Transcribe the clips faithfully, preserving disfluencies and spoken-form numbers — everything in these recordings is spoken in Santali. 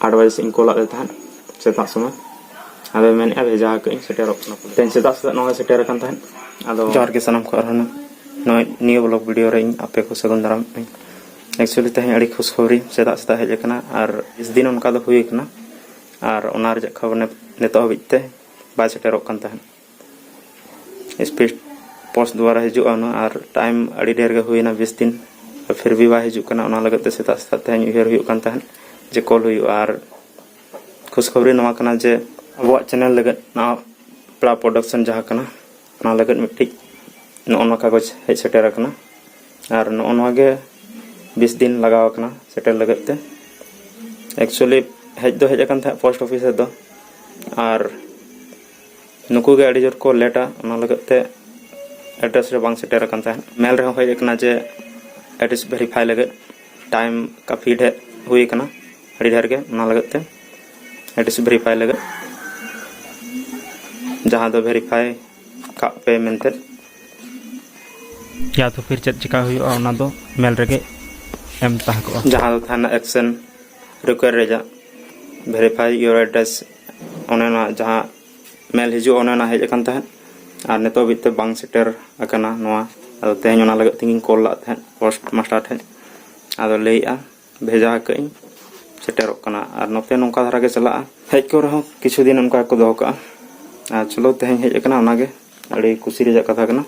ᱟᱴ ᱵᱟᱡᱮ ᱥᱮᱫ ᱤᱧ ᱠᱚᱞᱟᱫ ᱞᱮ ᱛᱟᱦᱮᱸᱫ ᱥᱮᱛᱟᱜ ᱥᱚᱢᱚᱭ᱾ ᱟᱫᱚ ᱢᱮᱱᱮᱫᱼᱟ ᱵᱷᱮᱡᱟ ᱟᱠᱟᱫ ᱟᱹᱧ, ᱥᱮᱴᱮᱨᱚᱜ ᱠᱟᱱᱟ᱾ ᱛᱮᱦᱮᱧ ᱥᱮᱛᱟᱜ ᱥᱮᱛᱟᱜ ᱱᱚᱜᱼᱚᱭ ᱥᱮᱴᱮᱨ ᱟᱠᱟᱱ ᱛᱟᱦᱮᱸᱫ᱾ ᱟᱫᱚ ᱡᱚᱦᱟᱨ ᱜᱮ ᱥᱟᱱᱟᱢ ᱠᱚ ᱟᱨᱦᱚᱸ ᱱᱚᱜᱼᱚᱭ ᱱᱤᱭᱟᱹ ᱵᱞᱚᱜ ᱵᱷᱤᱰᱤᱭᱳ ᱨᱮ ᱤᱧ ᱟᱯᱮ ᱠᱚ ᱥᱟᱹᱜᱩᱱ ᱫᱟᱨᱟᱢ ᱟᱹᱧ᱾ ᱮᱠᱪᱩᱭᱮᱞᱤ ᱛᱮᱦᱮᱧ ᱟᱹᱰᱤ ᱠᱷᱩᱥᱠᱷᱚᱵᱚᱨᱤ ᱥᱮᱛᱟᱜ ᱥᱮᱛᱟᱜ ᱦᱮᱡ ᱟᱠᱟᱱᱟ, ᱟᱨ ᱵᱤᱥ ᱫᱤᱱ ᱚᱱᱠᱟ ᱫᱚ ᱦᱩᱭ ᱟᱠᱟᱱᱟ, ᱟᱨ ᱚᱱᱟ ᱨᱮᱭᱟᱜ ᱠᱷᱚᱵᱚᱨ ᱱᱤᱛ-, ᱱᱤᱛᱚᱜ ᱦᱟᱹᱵᱤᱡ ᱛᱮ ᱵᱟᱭ ᱥᱮᱴᱮᱨᱚᱜ ᱠᱟᱱ ᱛᱟᱦᱮᱸᱫ᱾ ᱥᱯᱤᱰ ᱯᱳᱥᱴ ᱫᱣᱟᱨᱟ ᱦᱤᱡᱩᱜᱼᱟ ᱚᱱᱟ, ᱟᱨ ᱴᱟᱭᱤᱢ ᱟᱹᱰᱤ ᱰᱷᱮᱨ ᱜᱮ ᱦᱩᱭᱱᱟ, ᱵᱤᱥ ᱫᱤᱱ, ᱯᱷᱤᱨ ᱵᱷᱤ ᱵᱟᱭ ᱦᱤᱡᱩᱜ ᱠᱟᱱᱟ᱾ ᱚᱱᱟ ᱞᱟᱹᱜᱤᱫ ᱛᱮ ᱥᱮᱛᱟᱜ ᱥᱮᱛᱟᱜ ᱛᱮᱦᱮᱧ ᱩᱭᱦᱟᱹᱨ ᱦᱩᱭᱩᱜ ᱠᱟᱱ ᱛᱟᱦᱮᱸᱫ ᱡᱮ ᱠᱚᱞ ᱦᱩᱭᱩᱜᱼᱟ᱾ ᱟᱨ ᱠᱷᱩᱥᱠᱷᱚᱵᱚᱨᱤ ᱱᱚᱣᱟ ᱠᱟᱱᱟ ᱡᱮ ᱟᱵᱚᱣᱟᱜ ᱪᱮᱱᱮᱞ ᱞᱟᱹᱜᱤᱫ ᱱᱚᱣᱟ ᱯᱮᱲᱟ ᱯᱨᱚᱰᱟᱠᱥᱚᱱ ᱡᱟᱦᱟᱸ ᱠᱟᱱᱟ, ᱚᱱᱟ ᱞᱟᱹᱜᱤᱫ ᱢᱤᱫᱴᱤᱡ ᱱᱚᱜᱼᱚ ᱱᱚᱣᱟ ᱠᱟᱜᱚᱡᱽ ᱦᱮᱡ ᱥᱮᱴᱮᱨ ᱟᱠᱟᱱᱟ᱾ ᱟᱨ ᱱᱚᱜᱼᱚ ᱱᱚᱣᱟ ᱜᱮ ᱵᱤᱥ ᱫᱤᱱ ᱞᱟᱜᱟᱣ ᱟᱠᱟᱱᱟ ᱥᱮᱴᱮᱨ ᱞᱟᱹᱜᱤᱫ ᱛᱮ᱾ ᱮᱠᱪᱩᱭᱮᱞᱤ ᱦᱮᱡ ᱫᱚ ᱦᱮᱡ ᱟᱠᱟᱱ ᱛᱟᱦᱮᱸᱫ ᱯᱳᱥᱴ ᱚᱯᱷᱤᱥ ᱨᱮᱫᱚ, ᱟᱨ ᱱᱩᱠᱩ ᱜᱮ ᱟᱹᱰᱤ ᱡᱳᱨ ᱠᱚ ᱞᱮᱴᱟ, ᱚᱱᱟ ᱞᱟᱹᱜᱤᱫ ᱛᱮ ᱮᱰᱨᱮᱥ ᱨᱮ ᱵᱟᱝ ᱥᱮᱴᱮᱨ ᱟᱠᱟᱱ ᱛᱟᱦᱮᱸᱫ᱾ ᱢᱮᱞ ᱨᱮᱦᱚᱸ ᱦᱮᱡ ᱟᱠᱟᱱᱟ ᱡᱮ ᱮᱰᱨᱮᱥ ᱵᱷᱮᱨᱤᱯᱷᱟᱭ ᱞᱟᱹᱜᱤᱫ ᱴᱟᱭᱤᱢ ᱠᱟᱯᱷᱤ ᱰᱷᱮᱨ ᱦᱩᱭ ᱟᱠᱟᱱᱟ, ᱟᱹᱰᱤ ᱰᱷᱮᱨ ᱜᱮ, ᱚᱱᱟ ᱞᱟᱹᱜᱤᱫ ᱛᱮ ᱮᱰᱨᱮᱥ ᱵᱷᱮᱨᱤᱯᱷᱟᱭ ᱞᱟᱹᱜᱤᱫ, ᱡᱟᱦᱟᱸ ᱫᱚ ᱵᱷᱮᱨᱤᱯᱷᱟᱭ ᱠᱟᱜ ᱯᱮ ᱢᱮᱱᱛᱮ᱾ ᱭᱟ ᱛᱚ ᱯᱷᱤᱨ ᱪᱮᱫ ᱪᱮᱠᱟ ᱦᱩᱭᱩᱜᱼᱟ, ᱚᱱᱟ ᱫᱚ ᱢᱮᱞ ᱨᱮᱜᱮ ᱮᱢ ᱛᱟᱦᱮᱸ ᱠᱚᱜᱼᱟ᱾ ᱡᱟᱦᱟᱸ ᱫᱚ ᱛᱟᱦᱮᱱᱟ ᱮᱠᱥᱮᱱ ᱨᱤᱠᱣᱟᱨ ᱨᱮᱭᱟᱜ, ᱵᱷᱮᱨᱤᱯᱷᱟᱭ ᱭᱳᱨ ᱮᱰᱨᱮᱥ, ᱚᱱᱮ ᱚᱱᱟ ᱡᱟᱦᱟᱸ ᱢᱮᱞ ᱦᱤᱡᱩᱜᱼᱟ, ᱚᱱᱮ ᱚᱱᱟ ᱦᱮᱡ ᱟᱠᱟᱱ ᱛᱟᱦᱮᱸᱫ, ᱟᱨ ᱱᱤᱛᱚᱜ ᱦᱟᱹᱵᱤᱡ ᱛᱮ ᱵᱟᱝ ᱥᱮᱴᱮᱨ ᱟᱠᱟᱱᱟ ᱱᱚᱣᱟ᱾ ᱟᱫᱚ ᱛᱮᱦᱮᱧ ᱚᱱᱟ ᱞᱟᱹᱜᱤᱫ ᱛᱮᱜᱤᱧ ᱠᱚᱞ ᱞᱟᱜ ᱛᱟᱦᱮᱸᱫ ᱯᱳᱥᱴ ᱢᱟᱥᱴᱟᱨ ᱴᱷᱮᱱ, ᱟᱫᱚ ᱞᱟᱹᱭᱮᱜᱼᱟ ᱵᱷᱮᱡᱟ ᱟᱠᱟᱫ ᱟᱹᱧ, ᱥᱮᱴᱮᱨᱚᱜ ᱠᱟᱱᱟ᱾ ᱟᱨ ᱱᱚᱛᱮ ᱱᱚᱝᱠᱟ ᱫᱷᱟᱨᱟ ᱜᱮ ᱪᱟᱞᱟᱜᱼᱟ, ᱦᱮᱡ ᱠᱚ ᱨᱮᱦᱚᱸ ᱠᱤᱪᱷᱩ ᱫᱤᱱ ᱚᱱᱠᱟ ᱜᱮᱠᱚ ᱫᱚᱦᱚ ᱠᱟᱜᱼᱟ᱾ ᱟᱨ ᱪᱚᱞᱚ, ᱛᱮᱦᱮᱧ ᱦᱮᱡ ᱟᱠᱟᱱᱟ, ᱚᱱᱟᱜᱮ ᱟᱹᱰᱤ ᱠᱩᱥᱤ ᱨᱮᱭᱟᱜ ᱠᱟᱛᱷᱟ ᱠᱟᱱᱟ᱾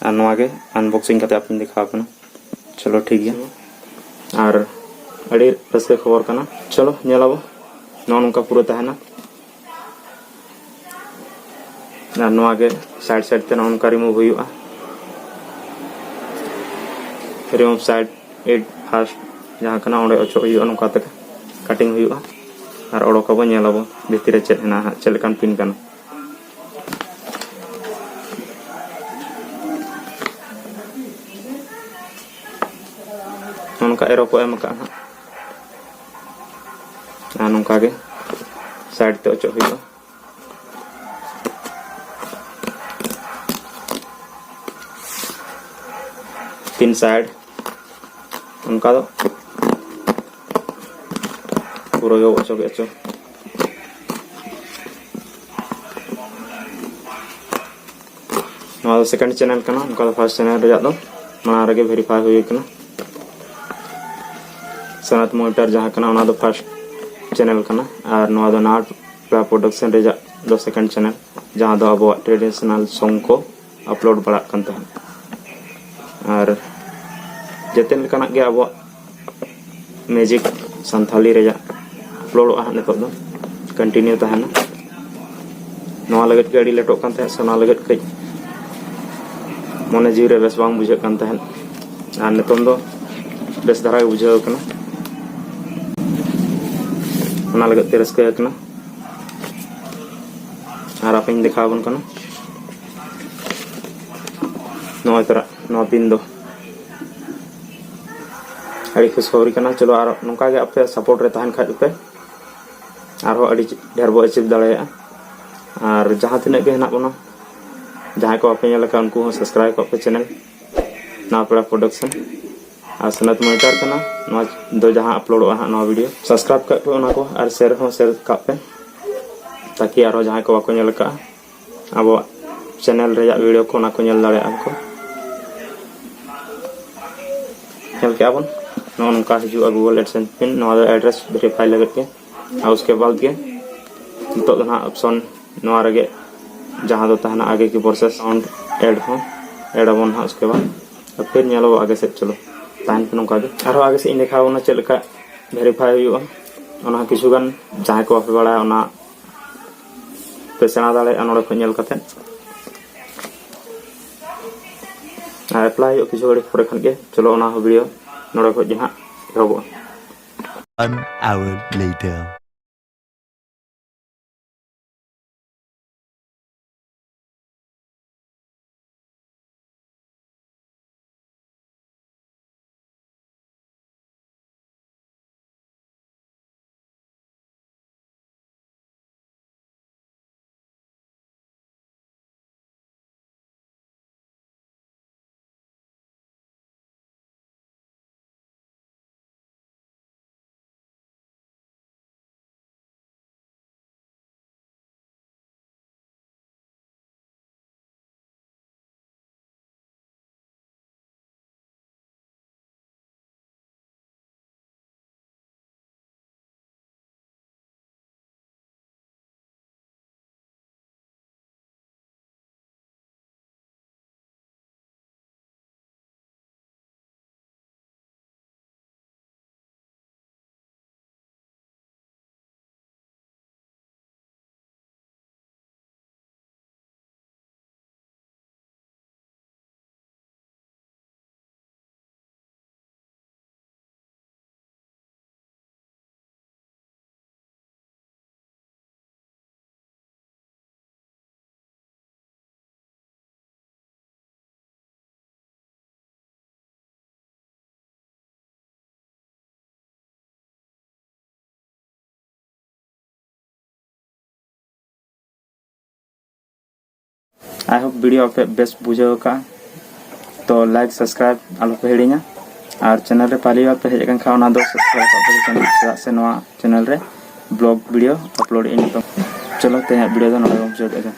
ᱟᱨ ᱱᱚᱣᱟ ᱜᱮ ᱟᱱᱵᱚᱠᱥᱤᱝ ᱠᱟᱛᱮ ᱟᱯᱮᱧ ᱫᱮᱠᱷᱟᱣ ᱟᱯᱮ ᱠᱟᱱᱟ᱾ ᱪᱚᱞᱚ, ᱴᱷᱤᱠ ᱜᱮᱭᱟ, ᱟᱨ ᱟᱹᱰᱤ ᱨᱟᱹᱥᱠᱟᱹ ᱠᱷᱚᱵᱚᱨ ᱠᱟᱱᱟ᱾ ᱪᱚᱞᱚ, ᱧᱮᱞ ᱟᱵᱚ, ᱱᱚᱜᱼᱚ ᱱᱚᱝᱠᱟ ᱯᱩᱨᱟᱹ ᱛᱟᱦᱮᱱᱟ᱾ ᱟᱨ ᱱᱚᱣᱟ ᱜᱮ ᱥᱟᱭᱤᱰ ᱥᱟᱭᱤᱰ ᱛᱮ ᱱᱚᱜᱼᱚ ᱱᱚᱝᱠᱟ ᱨᱤᱢᱩᱵᱷ ᱦᱩᱭᱩᱜᱼᱟ᱾ ᱨᱤᱢᱩᱵᱷ ᱥᱟᱭᱤᱰ ᱮᱴ ᱯᱷᱟᱥᱴ ᱡᱟᱦᱟᱸ ᱠᱟᱱᱟ, ᱚᱸᱰᱮ ᱚᱪᱚᱜ ᱦᱩᱭᱩᱜᱼᱟ, ᱱᱚᱝᱠᱟ ᱛᱮ ᱠᱟᱴᱤᱝ ᱦᱩᱭᱩᱜᱼᱟ᱾ ᱟᱨ ᱚᱰᱚᱠ ᱟᱵᱚ, ᱧᱮᱞ ᱟᱵᱚ ᱵᱷᱤᱛᱤᱨ ᱨᱮ ᱪᱮᱫ ᱦᱮᱱᱟᱜᱼᱟ ᱦᱟᱸᱜ, ᱪᱮᱫ ᱞᱮᱠᱟᱱ ᱯᱤᱱ ᱠᱟᱱᱟ᱾ ᱱᱚᱜᱼᱚ ᱱᱚᱝᱠᱟ ᱮᱨᱚ ᱠᱚ ᱮᱢ ᱟᱠᱟᱫᱼᱟ ᱦᱟᱸᱜ, ᱟᱨ ᱱᱚᱝᱠᱟ ᱜᱮ ᱥᱟᱭᱤᱰ ᱛᱮ ᱚᱪᱚᱜ ᱦᱩᱭᱩᱜᱼᱟ᱾ ᱛᱤᱱ ᱥᱟᱭᱤᱰ ᱚᱱᱠᱟ ᱫᱚ ᱯᱩᱨᱟᱹ ᱜᱮ ᱚᱪᱚᱜᱮᱫ ᱪᱚ᱾ ᱱᱚᱣᱟ ᱫᱚ ᱥᱮᱠᱮᱱᱰ ᱪᱮᱱᱮᱞ ᱠᱟᱱᱟ, ᱚᱱᱠᱟ ᱫᱚ ᱯᱷᱟᱥᱴ ᱪᱮᱱᱮᱞ ᱨᱮᱭᱟᱜ ᱫᱚ ᱢᱟᱲᱟᱝ ᱨᱮᱜᱮ ᱵᱷᱮᱨᱤᱯᱷᱟᱭ ᱦᱩᱭ ᱠᱟᱱᱟ᱾ ᱥᱚᱱᱟᱛ ᱢᱚᱱᱤᱴᱟᱨ ᱡᱟᱦᱟᱸ ᱠᱟᱱᱟ, ᱚᱱᱟ ᱫᱚ ᱯᱷᱟᱥᱴ ᱪᱮᱱᱮᱞ ᱠᱟᱱᱟ, ᱟᱨ ᱱᱚᱣᱟ ᱫᱚ ᱱᱟᱴ ᱯᱨᱚᱰᱟᱠᱥᱚᱱ ᱨᱮᱭᱟᱜ ᱫᱚ ᱥᱮᱠᱮᱱᱰ ᱪᱮᱱᱮᱞ, ᱡᱟᱦᱟᱸ ᱫᱚ ᱟᱵᱚᱣᱟᱜ ᱴᱨᱮᱰᱤᱥᱚᱱᱟᱞ ᱥᱚᱝ ᱠᱚ ᱟᱯᱞᱳᱰ ᱵᱟᱲᱟᱜ ᱠᱟᱱ ᱛᱟᱦᱮᱸᱫ᱾ ᱟᱨ ᱡᱮᱛᱮ ᱞᱮᱠᱟᱱᱟᱜ ᱜᱮ ᱟᱵᱚᱣᱟᱜ ᱢᱤᱭᱩᱡᱤᱠ ᱥᱟᱱᱛᱷᱟᱞᱤ ᱨᱮᱭᱟᱜ ᱟᱯᱞᱳᱰᱚᱜᱼᱟ ᱦᱟᱸᱜ ᱱᱤᱛᱚᱜ ᱫᱚ, ᱠᱚᱱᱴᱤᱱᱤᱭᱩ ᱛᱟᱦᱮᱱᱟ᱾ ᱱᱚᱣᱟ ᱞᱟᱹᱜᱤᱫ ᱜᱮ ᱟᱹᱰᱤ ᱞᱮᱴᱚᱜ ᱠᱟᱱ ᱛᱟᱦᱮᱸᱫ ᱥᱮ, ᱚᱱᱟ ᱞᱟᱹᱜᱤᱫ ᱠᱟᱹᱡ ᱢᱚᱱᱮ ᱡᱤᱣᱤ ᱨᱮ ᱵᱮᱥ ᱵᱟᱝ ᱵᱩᱡᱷᱟᱹᱜ ᱠᱟᱱ ᱛᱟᱦᱮᱸᱫ᱾ ᱟᱨ ᱱᱤᱛᱚᱝ ᱫᱚ ᱵᱮᱥ ᱫᱷᱟᱨᱟ ᱜᱮ ᱵᱩᱡᱷᱟᱹᱣ ᱠᱟᱱᱟ, ᱚᱱᱟ ᱞᱟᱹᱜᱤᱫ ᱛᱮ ᱨᱟᱹᱥᱠᱟᱹ ᱠᱟᱱᱟ᱾ ᱟᱨ ᱟᱯᱮᱧ ᱫᱮᱠᱷᱟᱣ ᱟᱵᱚᱱ ᱠᱟᱱᱟ᱾ ᱱᱚᱜᱼᱚᱭ ᱛᱚᱨᱟ ᱱᱚᱣᱟ ᱯᱤᱱ ᱫᱚ ᱟᱹᱰᱤ ᱠᱷᱩᱥᱠᱷᱚᱵᱚᱨᱤ ᱠᱟᱱᱟ᱾ ᱪᱚᱞᱚ, ᱟᱨ ᱱᱚᱝᱠᱟ ᱜᱮ ᱟᱯᱮ ᱥᱟᱯᱳᱨᱴ ᱨᱮ ᱛᱟᱦᱮᱱ ᱠᱷᱟᱡ ᱯᱮ, ᱟᱨᱦᱚᱸ ᱟᱹᱰᱤ ᱰᱷᱮᱨ ᱵᱚ ᱮᱪᱤᱵᱷ ᱫᱟᱲᱮᱭᱟᱜᱼᱟ᱾ ᱟᱨ ᱡᱟᱦᱟᱸ ᱛᱤᱱᱟᱹᱜ ᱜᱮ ᱦᱮᱱᱟᱜ ᱵᱚᱱᱟ, ᱡᱟᱦᱟᱸᱭ ᱠᱚ ᱵᱟᱯᱮ ᱧᱮᱞ ᱟᱠᱟᱫ, ᱩᱱᱠᱩ ᱦᱚᱸ ᱥᱟᱵᱥᱠᱨᱟᱭᱤᱵ ᱠᱚᱜ ᱯᱮ ᱪᱮᱱᱮᱞ ᱱᱟᱣᱟ ᱯᱮᱲᱟ ᱯᱨᱚᱰᱟᱠᱥᱚᱱ᱾ ᱟᱨ ᱥᱚᱱᱟᱛ ᱢᱚᱱᱤᱴᱟᱨ ᱠᱟᱱᱟ ᱱᱚᱣᱟ ᱫᱚ, ᱡᱟᱦᱟᱸ ᱟᱯᱞᱳᱰᱚᱜᱼᱟ ᱦᱟᱸᱜ ᱱᱚᱣᱟ ᱵᱷᱤᱰᱤᱭᱳ᱾ ᱥᱟᱵᱥᱠᱨᱟᱭᱤᱵ ᱠᱟᱜ ᱯᱮ ᱚᱱᱟ ᱠᱚ, ᱟᱨ ᱥᱮᱭᱟᱨ ᱦᱚᱸ ᱥᱮᱭᱟᱨ ᱠᱟᱜ ᱯᱮ, ᱛᱟᱠᱤ ᱟᱨᱦᱚᱸ ᱡᱟᱦᱟᱸᱭ ᱠᱚ ᱵᱟᱠᱚ ᱧᱮᱞ ᱟᱠᱟᱫᱼᱟ, ᱟᱵᱚᱣᱟᱜ ᱪᱮᱱᱮᱞ ᱨᱮᱭᱟᱜ ᱵᱷᱤᱰᱤᱭᱳ ᱠᱚ, ᱚᱱᱟ ᱠᱚ ᱧᱮᱞ ᱫᱟᱲᱮᱭᱟᱜᱼᱟ ᱠᱚ᱾ ᱧᱮᱞ ᱠᱮᱜᱼᱟ ᱵᱚᱱ, ᱱᱚᱜᱼᱚ ᱱᱚᱝᱠᱟ ᱦᱤᱡᱩᱜᱼᱟ Google AdSense ᱯᱤᱱ᱾ ᱱᱚᱣᱟ ᱫᱚ ᱮᱰᱨᱮᱥ ᱵᱷᱮᱨᱤᱯᱷᱟᱭ ᱞᱟᱹᱜᱤᱫ ᱜᱮ᱾ ᱟᱨ ᱩᱥᱠᱮ ᱵᱟᱫᱽ ᱜᱮ ᱱᱤᱛᱚᱜ ᱫᱚ ᱱᱟᱦᱟᱜ ᱚᱯᱥᱚᱱ ᱱᱚᱣᱟ ᱨᱮᱜᱮ, ᱡᱟᱦᱟᱸ ᱫᱚ ᱛᱟᱦᱮᱱᱟ ᱟᱜᱮ ᱠᱤ ᱯᱨᱚᱥᱮᱥ ᱥᱟᱣᱩᱱᱰ ᱮᱰ ᱦᱚᱸ ᱮᱰ ᱟᱵᱚᱱ ᱱᱟᱦᱟᱜ ᱩᱥᱠᱮ ᱵᱟᱫᱽ᱾ ᱟᱨ ᱯᱷᱤᱨ ᱧᱮᱞᱚᱜᱼᱟ ᱟᱜᱮ ᱥᱮᱫ᱾ ᱪᱚᱞᱚ, ᱛᱟᱦᱮᱱ ᱯᱮ ᱱᱚᱝᱠᱟ ᱜᱮ᱾ ᱟᱨᱦᱚᱸ ᱟᱜᱮ ᱥᱮᱫ ᱤᱧ ᱫᱮᱠᱷᱟᱣ ᱟᱵᱚᱱᱟ ᱪᱮᱫ ᱞᱮᱠᱟ ᱵᱷᱮᱨᱤᱯᱷᱟᱭ ᱦᱩᱭᱩᱜᱼᱟ, ᱚᱱᱟ ᱦᱚᱸ ᱠᱤᱪᱷᱩ ᱜᱟᱱ ᱡᱟᱦᱟᱸᱭ ᱠᱚ ᱵᱟᱯᱮ ᱵᱟᱲᱟᱭᱟ, ᱚᱱᱟ ᱯᱮ ᱥᱮᱬᱟ ᱫᱟᱲᱮᱭᱟᱜᱼᱟ ᱱᱚᱰᱮ ᱠᱷᱚᱱ ᱧᱮᱞ ᱠᱟᱛᱮᱫ᱾ ᱟᱨ ᱮᱯᱞᱟᱭ ᱦᱩᱭᱩᱜᱼᱟ ᱠᱤᱪᱷᱩ ᱜᱷᱟᱹᱲᱤᱡ ᱯᱚᱨᱮ ᱠᱷᱟᱱ ᱜᱮ᱾ ᱪᱚᱞᱚ, ᱚᱱᱟ ᱦᱚᱸ ᱵᱷᱤᱰᱤᱭᱳ ᱱᱚᱰᱮ ᱠᱷᱚᱱ ᱜᱮ ᱦᱟᱸᱜ ᱮᱦᱚᱵᱚᱜᱼᱟ᱾ One hour later. I hope video ᱟᱯᱮ ᱵᱮᱥ ᱵᱩᱡᱷᱟᱹᱣ ᱠᱟᱜᱼᱟ᱾ ᱛᱚ like subscribe ᱟᱞᱚ ᱯᱮ ᱦᱤᱲᱤᱧᱟ, ᱟᱨ channel ᱨᱮ ᱯᱟᱦᱞᱤ ᱵᱟᱨ ᱯᱮ ᱦᱮᱡ ᱟᱠᱟᱱ ᱠᱷᱟᱱ ᱚᱱᱟ ᱫᱚ subscribe ᱠᱟᱜ ᱯᱮ, channel, ᱪᱮᱫᱟᱜ ᱥᱮ ᱱᱚᱣᱟ channel ᱨᱮ vlog video upload ᱤᱧ ᱱᱤᱛᱚᱝ᱾ ᱪᱚᱞᱚ ᱛᱮᱦᱮᱧᱟᱜ video ᱫᱚ ᱱᱚᱰᱮ ᱜᱮ ᱢᱩᱪᱟᱹᱫ ᱮᱫᱟ᱾